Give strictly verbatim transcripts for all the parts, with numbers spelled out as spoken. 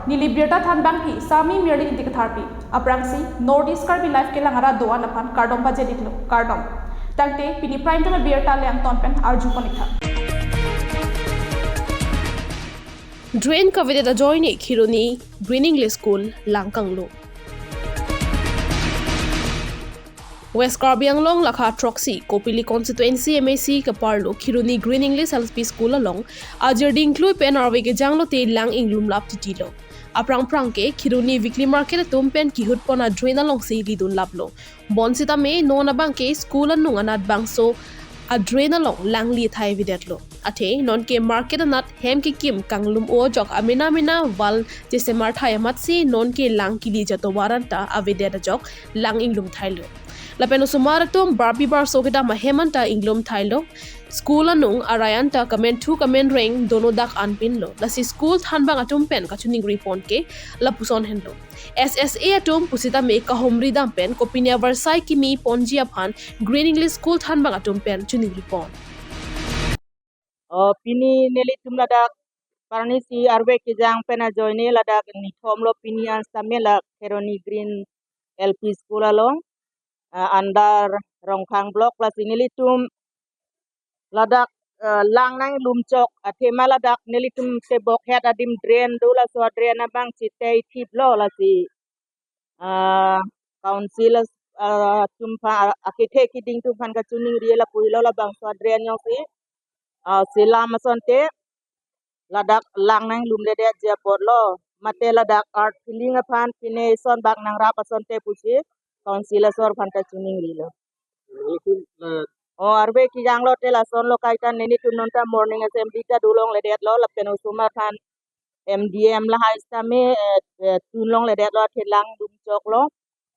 Neli birta thanbangpi Sami Mirling Ingti Katharpi. Aphrangsi North East Karbi Live kelang arat do-an aphan kardom pajir-iklo, kardom. Tangte pini Prime Time birta le angton pen arjupon-iktha. Drain kavedet ajoine Kheroni Green English School langkanglo. West Karbi Anglong lakha throksi Kopili constituency M A C kaparlo Kheroni Green English L P School along ajir dingklui pen arve kejanglote lang inglumlap titilo. Aphrang phrang ke Kheroni weekly market atum pen kihutpon a-drain alongsi lidunlaplo. Bonsitame non abang ke school anung anat bangso a-drain along lang lithai avedetlo. Athe non ke market anat hem kekim kanglum-o ajok amena mena wall chesemar thai amatsi non ke lang kili jatovar anta avedet ajok lang inglumthailo. Lapen osomar atum barpi barso kedam ahem anta inglumthailo. School anung arai anta kamenthu kamenreng dono dak anpinlo. Lasi school thanbang atum pen kachiningripon ke lapuson henlo. S S A atum pusitame kahumri dam pen kopine avarsai kimi ponji aphan Green English School thanbang atum pen chiningripon. O, pini nelitum ladak parnisi arve kejang pen ajoine ladak nithomlo pini an sitame la Kheroni Green L P School along, ah, under Rongkhang block, lasi nelitum ladak, eh, lang nanglumchok athema ladak nelitum tebokhet adim drain do, laso drain abang chitei thiplo, lasi, ah, council, ah, atum aphan, akethe kiding atum aphan kachiningri lapu helo labangso drain jongsi, ah, selam asonte ladak lang nanglumledet ji apotlo, mate ladak earth filling aphan pine son bak nangrap asonte pusi council asor aphan kachiningrilo. Nelitum la O, arve kejanglote lasonlo, kaita nelitum nonta morning assembly ta dolongledetlo, lapen osomar aphan M D M lahai sitame, eh, eh, tunlongledetlo, athe lang dumchoklo.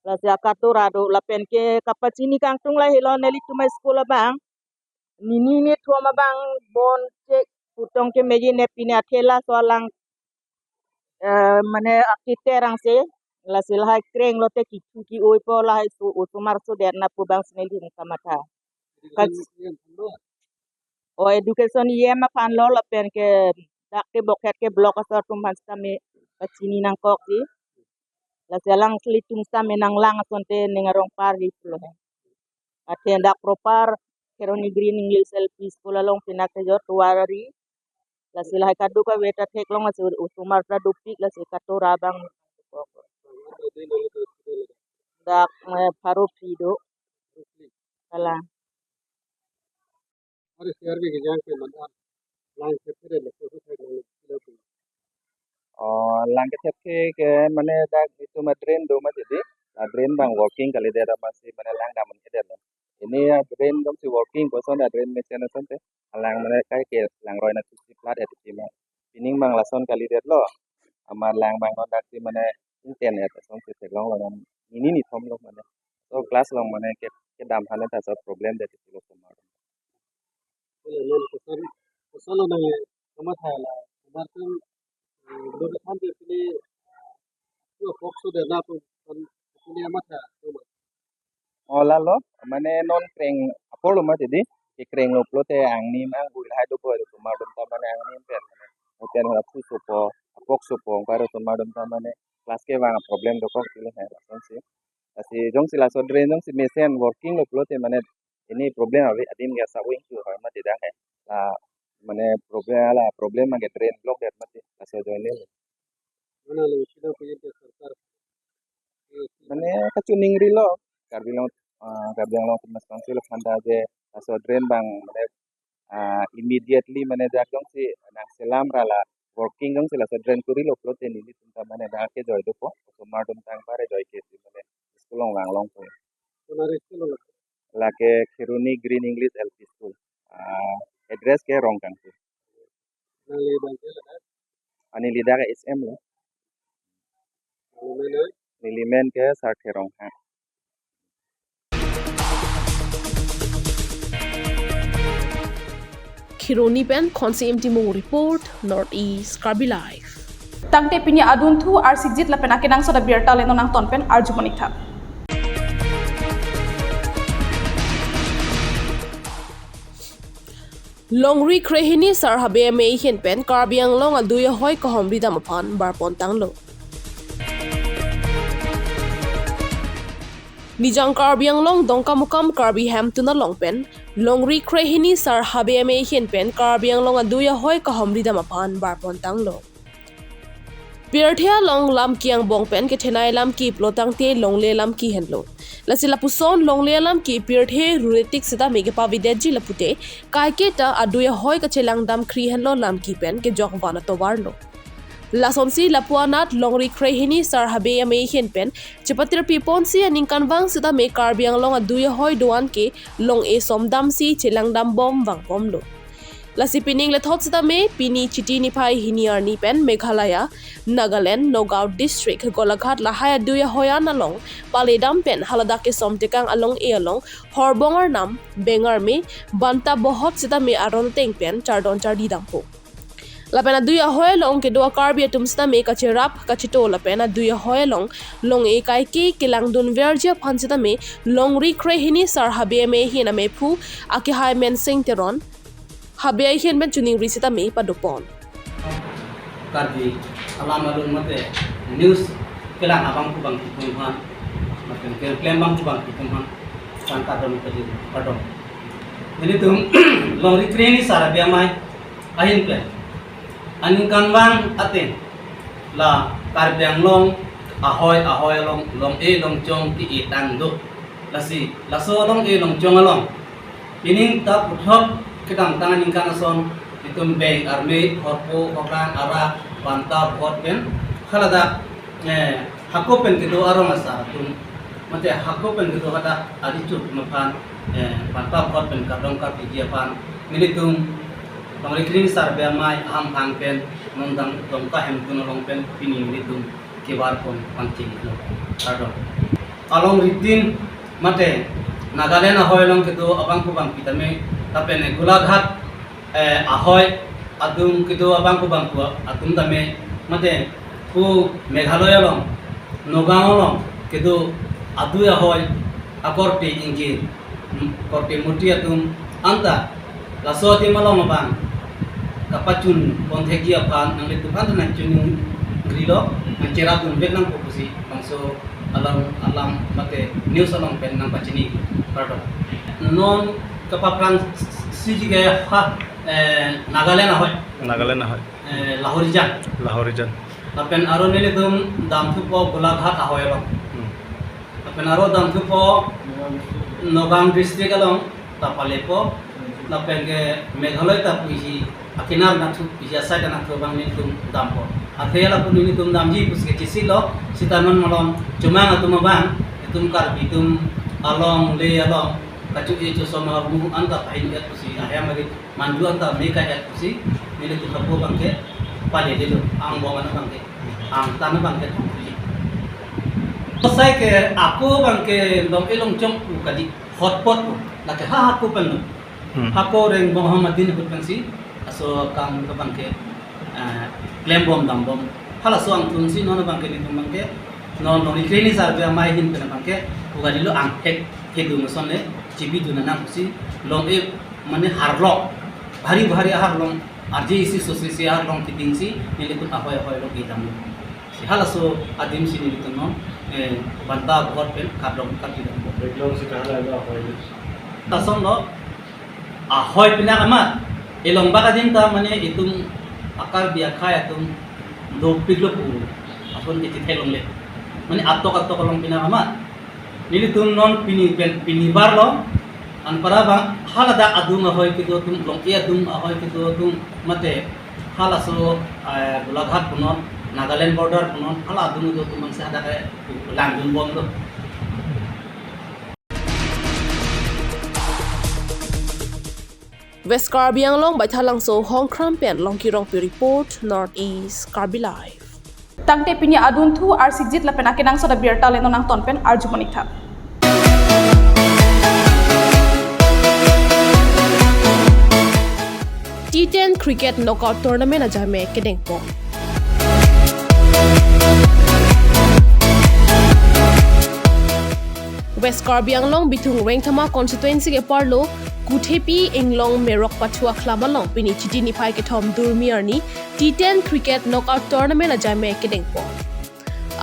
Lasi akatora do, lapen ke kapachini kangtung lahelo nelitum a-school abang. Nini nithom abang bon chek putong ke meji ne pine athe laso alang, eh, mane akiter angse, lasi lahai krenglote kithu ki-oipo, lahai su osomar sudet na pu bang si nelitum kamatha. Kas- O, education E M aphanlo, lapen ke dak tebokhet ke block asor atum aphan sitame pachini nangkokji. Lasi alang nelitum sitame nanglang asonte ning arong parji pulo he. Athe dak proper Kheroni Green English L P School along pinak kejor tovar ari. Lasi lahai kadokave ta theklong, lasi osomar ta dopik, lasi katora abang. Dak, eh, pharo phli do. Kalang. Hari siar bi kejang ke mana lang ke phere le ke huthai lang ke phere. O, lang kethek ke, ke mane dak itum a-drain do mati di. A-drain abang working kalidet amatsi mane lang dam-un-edetlo. Pini a-drain jongsi working puson, a-drain mesen asonte alang mane kai ke langroi na chusi plat et pima. Pini abang lason kalidetlo. Amat lang abang non daksi mane ingten et asonsi theklonglo, non nini nithomlo mane. So class along mane ke, kedam aphan ta so problem det pulo osomar. Pule non koson, koson lo nang kamatha la, osomar atum, eh, dua tahun ke pini, eh, tu apok sudet na tu, kon pini kamatha tu ma. O, lalo, mane non kreng apor lo mati di, kekrenglo pulote angni mang gui lahai dopo, osomar atum ta mane angni pen, mane, pen hala phu sopo, apok sopo, ongkar osomar atum ta mane class kevang problem dokok pulo he, lasonsi. Lasi jongsi laso drain jongsi mesen working lo pulote mane pini problem ave, adim ke asa wing tu hoi mati dak he. La, mane problem la, problem abang ke drain block det mati, laso ajoine. Mana le sida punya ke sorkar. Mane kachiningrilo, Karbi Anglong, ah, Karbi Anglong Autonomous Council aphan ta je laso drain abang mane, ah, immediately mane dak jongsi nangselam ra la working jongsi laso drain kurilo pulote nelitum ta mane dak kejoi dopo, osomar atum ta pare joike si mane school along vanglongpo. Konat school lo? Lake Kheroni Green English L P School. Ah, address ke Rongkangpur. Nangli abang ke ladak? Neli ladak S M lo. Nangli men? Neli men ke Sarthe Ronghang. Kheroni pen Khonsi Timung report, North East Karbi Live. Tangte pini adunthu arsikjit lapen akenangsot abirta le non angton pen arjupon-iktha. Longri krehini Sar Habe Amei ahin pen Karbi Anglong adui ahoi kahomri dam aphan barpon tanglo. Nijang Karbi Anglong Dongkamukam Karbi Hemtun along pen Longri krehini Sar Habe Amei ahin pen Karbi Anglong adui ahoi kahomri dam aphan barpon tanglo. Pirthe along lamki angbong pen kethenei lamki pulo tangte longle lamki henlo. Lasi lapuson longle lamki pirthe ruretik sitame kepavedetji lapute kaiketa adui ahoi kachelang damkri henlo lamki pen kejok van atovarlo. Lasonsi lapu anat Longri krehini Sar Habe Amei ahin pen chepatirpi ponsi aningkanvang sitame Karbi Anglong adui ahoi do-an ke long-e som damsi chelang dambom vangbomlo. Lasi pining lethot sitame pini Chiti niphai hini arni pen Meghalaya, Nagaland, Nagaon District, Golaghat lahai adui ahoi an along pale dam pen haladak kesom tekang along-e along horbong arnam, beng arme, banta bohot sitame aron ateng pen chardon chardi dampo. Lapen adui ahoi along kedo a-Karbi atum sitame kacherap kachito lapen adui ahoi along long-e kaike kelangdun verji aphan sitame Longri krehini Sar Habe Amei ahin amephu akehai Mensing Teron Habe ahin pen choningri sitame padopon. Karbi alam alun mate news kelang abang kubang kitum han, mate keklem bang kubang kitum han, sangka dom kali pardon. Nelitum Longri krehini Sar Habe Amei ahin pen aningkanvang ateng la Karbi Anglong ahoi ahoi along long-e longchong ke-e tang do. Lasi laso along-e longchong along pining ta puthot kedamtang aningkan ason itum beng arme, horpo, horang, arak, banta, bohot pen haladak, eh, hako pen kedo arong asar atum, mate hako pen kedo hadak arichut aphan, eh, banta bohot pen kardom karpiji aphan nelitum Longri krehini Sar Habe Amei ahamphang pen non Dongka Hemtun along pen pini nelitum kebarpon pangchenglo. Kardom. Along ritin mate Nagaland ahoi along kedo abang kubang pitame, lapen Golaghat, eh, ahoi adung kedo abang kubang ku atum tame, mate pu Meghalaya along, Nagaon along kedo adui ahoi akorte ingke, hmm, korte murti atum anta laso adim along abang kapachun ponthekji aphan nanglitum anta nangchoningri lo, nangcherap dunvek nangpo pusi bangso alam alam mate news along pen nangpachini. Kardom. Non kapaphrang siji ke ha, eh, Nagaland ahoi. Nagaland ahoi. Eh, Lahorijan. Lahorijan. Lapen aro nelitum damthupo Golaghat ahoi along. Hmm. Lapen aro damthupo Nagaon District along ta palepo. Lapen ke Meghalaya ta puji akinar nathu puji asai ta nathu abang nelitum dampo. Athe lapu nelitum damji pusi kechesilo, sita non malom chomang atum abang, itum Karbi atum along le along kachu-e chosom ahormu anta pahin et pusi ahem agi manju anta me ka et pusi nelitum hapu abangke paledetlo, angbong an abangke, angtan abangke thang puji. Asai ke ako abangke long-e longchong pu kali, hotpot pu, lake ha hako pen lo. Hmm. Hako rengbong ahom adin ahut pensi laso akam abangke, eh, klembom dambom. Halaso angthunsi non abangke nelitum abangke non Longri krehini Sar Habe Amei ahin pen abangke pugarilo angthek kedung ason le chibidun nang pusi long-e mane harlong, bhari bhari aharlong, arje isi sosi isi aharlong kitingsi nelitum ahoi ahoi along idam. Si halaso adimsi nelitum non, eh, banta bohot pen kardom karpi dam. Background si kahala lo ahoi lo. Lason lo ahoi pinak amat. Elong bak adim ta mane itum a-Karbi akhei atum dopiklo pu. Apon kiti theklongle. Mane atok atok along pinak amat. Nelitum non pini pen pini bar lo. Anparabang haladak adung ahoi kedo atum, long-e adung ahoi kedo atum mate halaso, eh, Golaghat punon, Nagaland border punon, hala adung kedo atum bangsi hadak, eh, langdunbomlo. West Karbi Anglong, Baithalangso, Hongkram pen Longki Rongpi report, North East Karbi Live. Tangte pini adunthu arsikjit lapen akenangsot abirta le non nangton pen arju monik tha. T ten Cricket Knockout Tournament ajame kedengpon. West Karbi Anglong Bithung Rengthama constituency ke-arlo Guthepi Inglong Merok Pathu Aklam along pini Chiti niphai kethom Durmi arni T ten Cricket Knockout Tournament ajaimek kedengpon.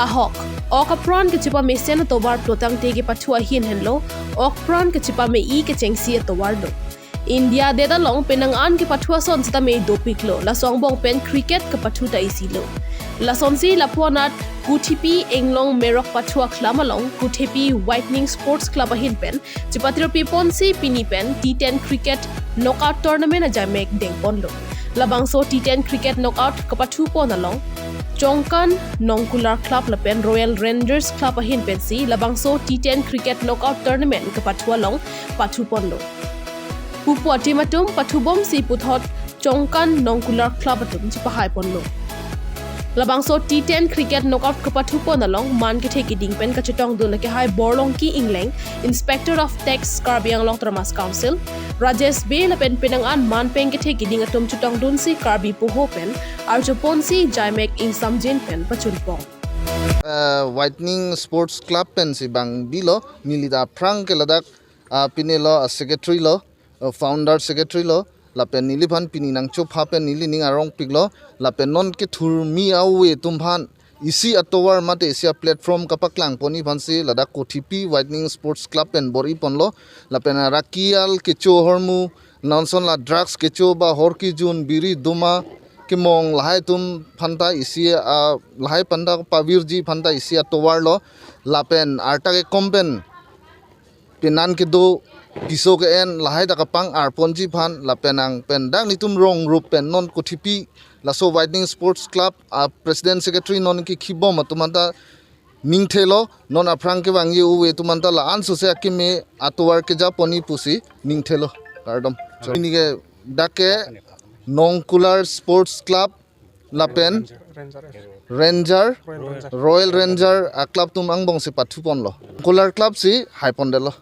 Ahok, ok apran kachepamesen atovar plotangte kepathu ahin henlo, ok apran kachepame-i kechengsi atovar lo. India adet along penang an kepathu ason sitame dopiklo, laso angbong pen cricket kepathu ta isilo. Lasonsi lapu-anat Guthepi Inglong Merok Pathu Aklam along Guthepi Whitening Sports Club ahin pen chepatirpiponsi pini pen T ten Cricket Knockout Tournament ajaimek dengponlo. Labangso T ten Cricket Knockout kepathupon along Chongkan Nongkular Club lapen Royal Rangers Club ahin pensi labangso T ten Cricket Knockout Tournament kepathu along pathuponlo. Pupu a-team atum pathubomsi puthot Chongkan Nongkular Club atum chepahaiponlo. Labangso T ten Cricket Knockout kepathupon along man kethe kiding pen kachetongdun akehai Borlongki Ingleng, Inspector of Tax Karbi Anglong Autonomous Council, Rajesh Bey lapen penang an man pen kethe kiding atum chetongdunsi Karbi poho pen arjuponsi jaimek ingsamjin pen pachunpon. Uh, Whitening Sports Club pensi bang bilo, neli ta aphrang ke ladak uh, pine lo uh, secretary lo, uh, founder secretary lo, lapen neliphan pini nangchopha pen neli ning arongpiklo, lapen non kethurmi a-ove atumphan isi atovar mate isi a-platform kapaklangpon-i aphansi ladak Guthepi Whitening Sports Club pen bor-iponlo, lapen rakial kecho ahormu, non ason la drugs kecho ba hor kejun biri duma kemong lahai atum aphanta isi a lahai aphanta pavirji aphanta isi atovar lo, lapen arta kekom pen penan kedo piso ke-en lahai ta kapang-arponji aphan lapen nang pen dak netum rong rup pen non Guthepi laso Whitening Sports Club a-president secretary non kekhibom atum aphanta ningthelo, non aphrang kevangji a-ove atum aphanta la-an sose akeme atovar kejapon-i pusi ningthelo. Kardom. Pini ke dak ke Nongkular Sports Club lapen Ranger, Royal Ranger a-club atum angbongsi pathuponlo. Nongkular Club si haipondetlo.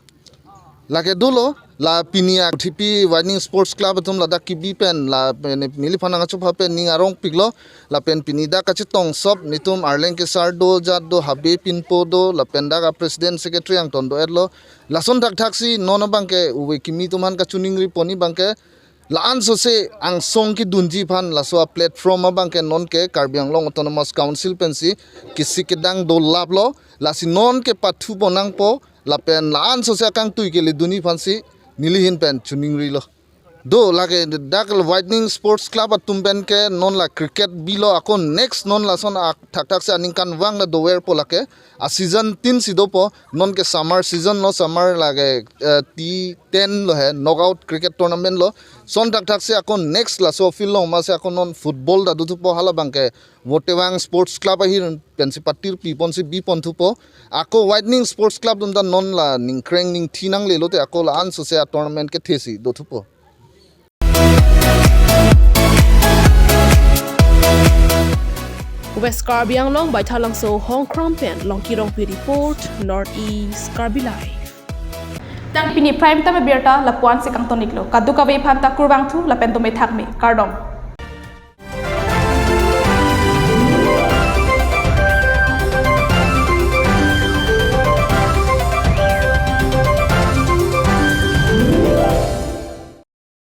Lake dolo, la pini a-Guthepi Whitening Sports Club atum ladak kebi pen, la pen neliphan nangchopha pen ning arongpiklo, lapen pini dak kachetongsop netum arleng kesar do, jat do, habe pinpo do, lapen dak a-president secretary angton do-etlo. Lason thakthaksi non abangke ove kimi atum aphan kachiningripon-i abangke la-an sose angsong kedunji aphan laso a-platform abangke nonke Karbi Anglong Autonomous Council pensi kesik kedang dolaplo, lasi nonke pathupon nangpo, lapen la-an sose akangtui keledun-i aphansi neli ahin pen chiningrilo. Do lake dak Whitening Sports Club atum pen ke non la cricket bilo, ako next non lason a thakthaksi aningkanvang la doverpo lake. A-season tin si dopo, nonke summer season lo, summer lake eh, T ten lo he, knockout cricket tournament lo. Lason thakthaksi ako next laso field along masi ako non football ta dothupo, hala abangke Votevang Sports Club ahin pensi patirpiponsi biponthupo. Ako Whitening Sports Club atum ta non la ningkreng ningthi nanglelo te ako la-an sose a-tournament kethesi dothupo. West Karbi Anglong, Baithalangso, Hongkrom pen Longki Rongpi report, North East Karbi Live. Tang pini prime time abirta lapu-ansi kangtoniklo. Kadokave aphanta kurvangthu lapen dome thakme. Kardom.